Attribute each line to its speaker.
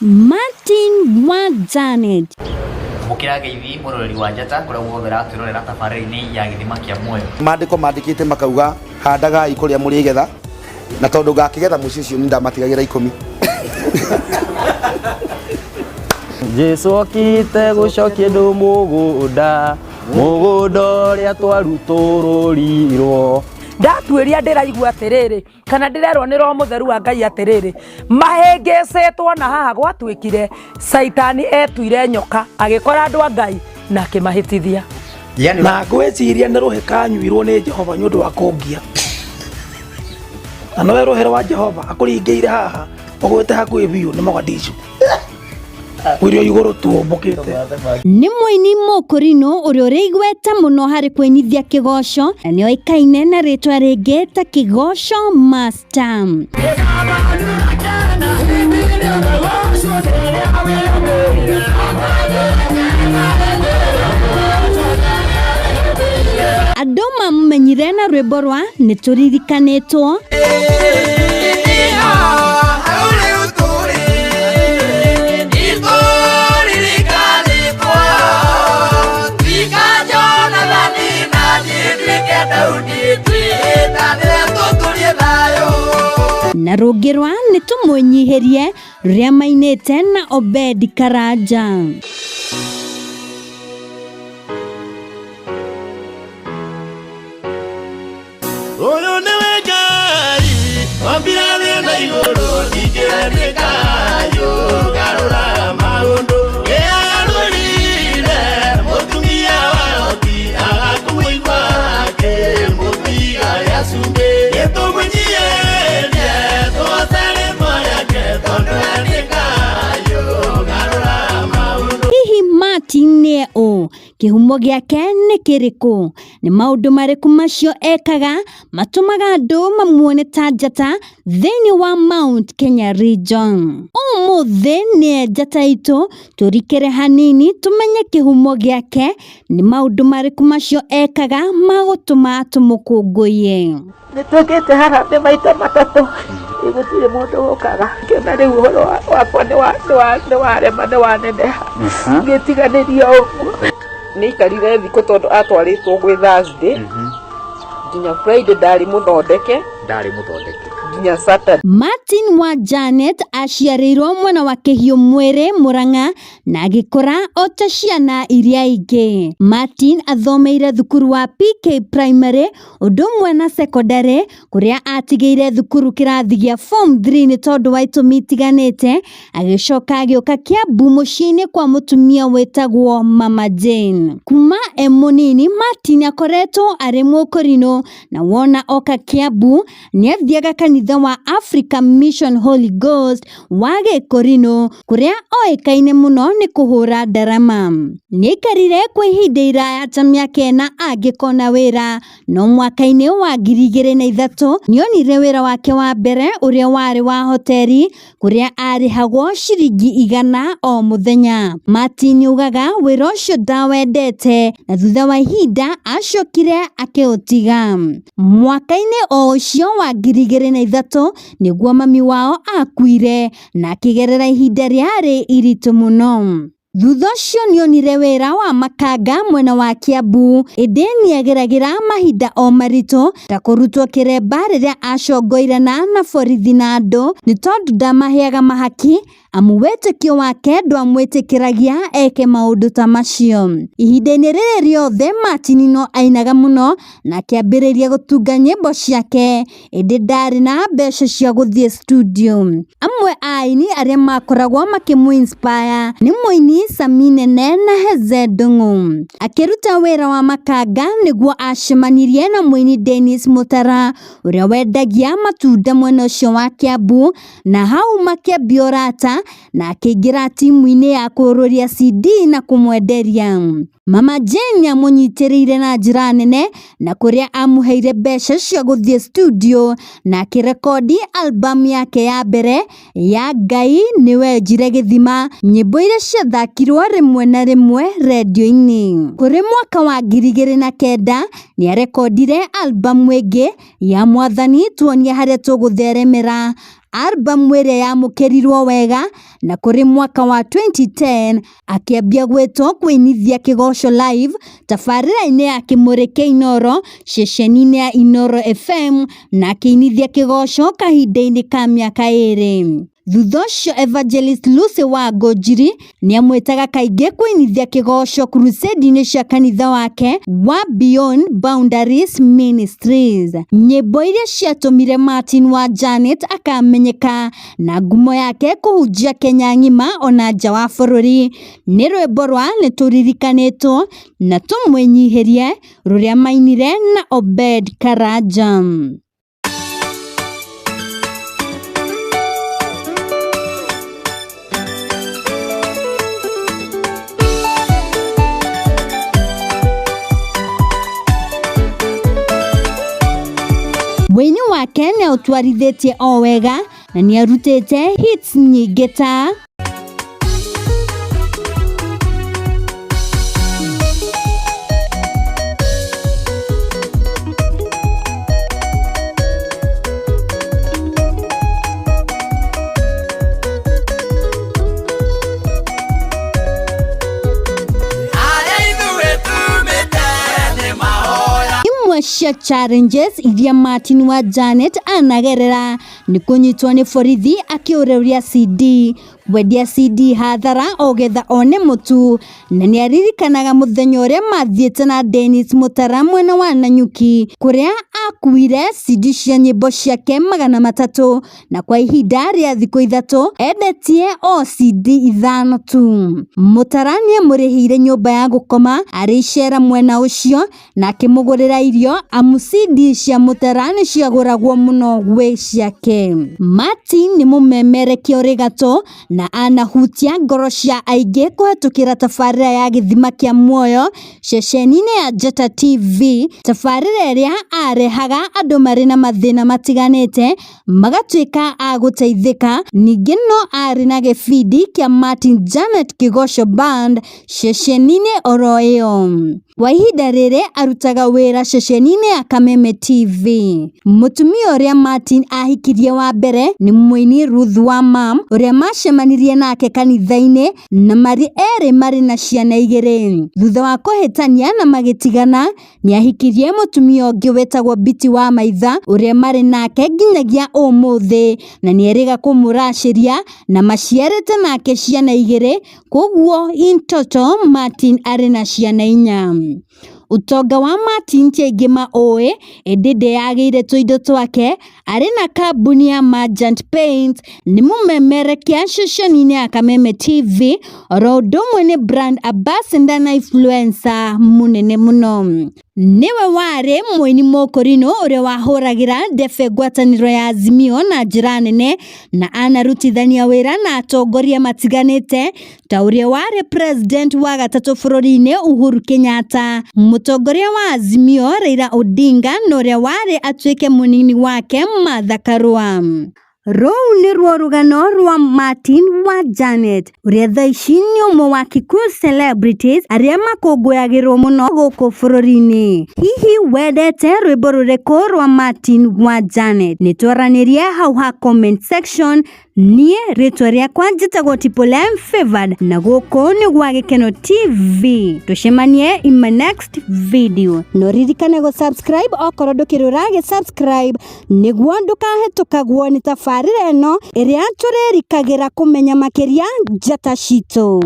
Speaker 1: Martin wa Janet.
Speaker 2: Mũkĩra ngeithi mũroreri wa Njata kũrĩa guothe ũratwĩrorera tabarĩra-inĩ ya Gĩthima kĩa Muoyo.
Speaker 3: Maandĩko mandĩkĩte makauga handagai kũrĩa mũrĩgetha, na tondũ ngakĩgetha mũciĩ ũcio nĩ ndamatigagĩra 10.
Speaker 4: Jesu okite gũcokia andũ mũgũnda, mũgũnda ũrĩa twarutũrũrirwo.
Speaker 5: Ndatuĩria ndĩraigua atĩrĩrĩ, kana ndĩrerwo nĩ Roho Mũtheru wa Ngai atĩrĩrĩ, mahĩngĩcĩtwo na haha gwatuĩkire Caitani etuire nyoka agĩkora andũ a Ngai na akĩmahĩtithia.
Speaker 2: Yani
Speaker 6: na ngwĩciria nĩ rũhĩ kanyuirwo nĩ Jehova nĩ ũndũ wa kũngia, na nowe rũhĩ rwa Jehova akũringĩire haha ũgwĩte hakuhĩ biũ nĩ Mogadishu ũirio igũrũ tu ũmbũkĩte.
Speaker 1: Nĩ mũini mũkũrinũ ũrĩa ũrĩ igweta mũno harĩ kũinithia kĩgoco na nĩoĩkaine na rĩtwa rĩngĩ ta Kĩgoco Master. Andũ mamũmenyire na rwĩmbo rwa Nĩtũririkanĩtwo. Na rũngĩ rwa Nĩtũmwĩnyihĩrie rũrĩa mainĩte na Obedi Karanja.
Speaker 7: Ũyũ nĩwe Ngai, wambire thĩ na igũrũ, ndingĩremeka, yũgarũraga maũndũ. Nĩarũrire mũtumia wa Loti, agakũmũigua akĩmũtiga rĩa cumbĩ. Nĩtũmũnyiihĩrie, tũgoce rĩĩtwa rĩake, tondũ we nĩ Ngai, yũgarũraga maũndũ.
Speaker 1: Hihi Martin nĩ ũ? Kĩhumo gĩake nĩ kĩrĩkũ? Nĩ maũndũ marĩkũ macio ekaga matũmaga andũ mamuone ta njata thĩinĩ wa Mount Kenya Region? Ũmũthĩ nĩ njata itũ tũrikĩre hanini tũmenye kĩhumo gĩake, nĩ maũndũ marĩkũ macio ekaga magũtũma tũmũkũngũiye.
Speaker 8: Nĩtwĩkĩte harambee maita matatũ, gũtirĩ mũndũ ũkaga. Ngĩona rĩu ũhoro wakwa nĩ warema, nĩ waneneha. Ngĩtiganĩria ũguo. Nĩaikarire thikũ tondũ atwarĩtwo gwĩ Thursday. Nginya Friday ndarĩ mũthondeke.
Speaker 2: Ndarĩ mũthondeke.
Speaker 8: Nginya Saturday.
Speaker 1: Martin wa Janet aciarĩirwo mwena wa Kĩhiũ Mwĩrĩ Mũrang'a na agĩkũra o ta ciana iria ingĩ. Martin athomeire thukuru wa PK Primary ũndũ ũmwe na secondary kũrĩa atigĩire thukuru kĩrathi gĩa form 3 nĩ tondũ wa itũmi itiganĩte, agĩcoka agĩũka Kiambu mũciĩ-inĩ kwa mũtumia wĩtagwo Mama Jane. Kuma e mũnini Martin akoretwo arĩ mũkũrinũ na wona oka Kiambu nĩathiaga kanitha wa Africa Mission Holy Ghost wa Gĩkũrinũ kũrĩa oĩkaine mũno nĩ kũhũra ndarama. Nĩaikarire kwa ihinda iraya ta mĩaka 4 angĩkona wĩra, no mwaka-inĩ wa ngiri igĩrĩ na ithatũ nĩonire wĩra wake wa mbere ũrĩa warĩ wa hoteri kũrĩa arĩhagwo ciringi 100 o mũthenya. Martin augaga wĩra ũcio ndawendete na thutha wa ihinda acokire akĩũtiga. Mwaka-inĩ o ũcio wa ngiri igĩrĩ na ithatũ nĩguo mami wao akuire na akĩgerera ihinda rĩarĩ iritũ mũno. Thutha ũcio nĩonire wĩra wa makanga mwena wa Kiambu, ĩndĩ nĩageragĩra mahinda o maritũ ta kũrutwo kĩremba rĩrĩa acongoirana na borithi na andũ nĩ tondũ ndamaheaga mahaki amu wĩtĩkio wake ndwamwĩtĩkĩragia eke maũndũ ta macio. Ihinda-inĩ rĩrĩ rĩothe Martin no ainaga mũno na akĩambĩrĩria gũtunga nyĩmbo ciake, ĩndĩ ndarĩ na mbeca cia gũthiĩ studio. Amwe a aini arĩa makoragwo makĩmũ-inspire nĩ mũini Sami Nene na Heze Ndung'u. Akĩruta wĩra wa makanga nĩguo acemanirie na mũini Dennis Mutara ũrĩa wendagia matunda mwena ũcio wa Kiambu, na hau makĩambia ũrata na akĩingĩra timu-inĩ ya kũũrũria CD na kũmwenderia. Mama Jane nĩamũnyitĩrĩire na njĩra nene na kũrĩa amũheire mbeca cia gũthiĩ studio na akĩrekondi album yake ya mbere ya Ngai nĩwenjire gĩthima, nyĩmbo iria ciathakirwo rĩmwe na rĩmwe rendio-inĩ. Kũrĩ mwaka wa ngiri igĩrĩ na kenda nĩarekondire album ĩngĩ ya Mwathani tuonie harĩa tũgũtheremera. Album ĩrĩa yamũkĩrirwo wega na kũrĩ mwaka wa 2010 akĩambia gwĩtwo kũinithia kĩgoco live tabarĩra-inĩ ya Kĩmũrĩ kĩa Inooro ceceni-inĩ ya Inooro FM na akĩinithia kĩgoco kahinda-inĩ ka mĩaka 2. Thutha ũcio Evangelist Lucy wa Ngũnjiri nĩamwĩtaga kaingĩ kũinithia kĩgoco crusade-inĩ cia kanitha wake wa Beyond Boundaries Ministries. Nyĩmbo iria ciatũmire Martin wa Janet akamenyeka na ngumo yake kũhunjia Kenya ng'ima ona nja wa bũrũri nĩ rwĩmbo rwa Nĩtũririkanĩtwo na Tũmwĩnyihĩrie rũrĩa mainire na Obed Karanja. Wĩini wake nĩaũtwarithĩtie o wega na nĩarutĩte hits nyingĩ ta imwe cia challenges iria Martin wa Janet anagerera nĩ kũnyitwo nĩ borithi akĩũrĩria CD, kwendia CD hathara ogetha one mũtu, na nĩaririkanaga mũthenya ũrĩa mathiĩte na Dennis Mutara mwena wa Nanyuki kũrĩa akuire CD cia nyĩmbo ciake 300 na kwa ihinda rĩa thikũ 3 endetie o CD 5 tu. Mutara nĩamũrĩhĩire nyũmba ya gũkoma arĩ icera mwena ũcio na akĩmũgũrĩra irio amu CD cia Mutara nĩciagũragwo mũno gwĩ ciake. Martin nĩ mũmemerekia ũrĩ gatũ na anahutia ngoro cia aingĩ kũhetũkĩra tabarĩra ya Gĩthima kĩa Muoyo ceceni-inĩ ya Njata TV, tabarĩra ĩrĩa arehaga andũ marĩ na mathĩna matiganĩte magatuĩka a gũteithĩka. Ningĩ no arĩ na gĩbindi kĩa Martin Janet Kĩgoco Band ceceni-inĩ oro ĩyo. Kwa ihinda rĩrĩ arutaga wĩra ceceni-inĩ ya Kameme TV. Mũtumia ũrĩa Martin ahikirie wa mbere nĩ mũini Ruth wa Mam ũrĩa macemanirie nake kanitha-inĩ na marĩ erĩ marĩ na ciana 2. Thutha wa kũhĩtania na magĩtigana nĩahikirie mũtumia ũngĩ wĩtagwo Biti wa Maitha ũrĩa marĩ nake nginyagia ũmũthĩ na nĩerĩga kũmũracĩria na maciarĩte nake ciana 2, koguo in total Martin arĩ na ciana 4. Ũtonga wa Martin ti aingĩ maũĩ ĩndĩ ndeyagĩire tũindo twake, arĩ na kambuni ya Merchant Paints, nĩ mũmemerekia ceceni-inĩ ya Kameme TV oro ũndũ ũmwe nĩ brand ambassador na influencer mũnene mũno. Nĩwe warĩ mũini mũkũrinũ ũrĩa wahũragĩra ndebe ngwatanĩro ya Azimio na njĩra nene na anarutithania wĩra na atongoria matiganĩte ta ũrĩa warĩ president wa gatatũ bũrũri-inĩ Uhuru Kenyatta, mũtongoria wa Azimio Raila Odinga na ũrĩa warĩ atuĩke mũnini wake Martha Karua. Rũu nĩruo rũgano rwa Martin wa Janet ũrĩa thaa ici nĩ ũmwe wa Kikuyu celebrities arĩa makũngũyagĩrwo mũno gũkũ bũrũri-inĩ. Hihi wendete rwĩmbo rũrĩkũ rwa Martin wa Janet? Nĩtwaranĩrie hau ha comment section. Niĩ rĩtwa rĩakwa njĩtagwo Triple M Favored na gũkũ nĩ gwa Gĩkeno TV. Tũcemanie in my next video. No ririkane gũ subscribe okorwo ndũkĩrĩ ũragĩ subscribe nĩguo ndũkahĩtũkagwo nĩ tabarĩra ĩno ĩrĩa tũrĩrikagĩra kũmenya makĩria njata citũ.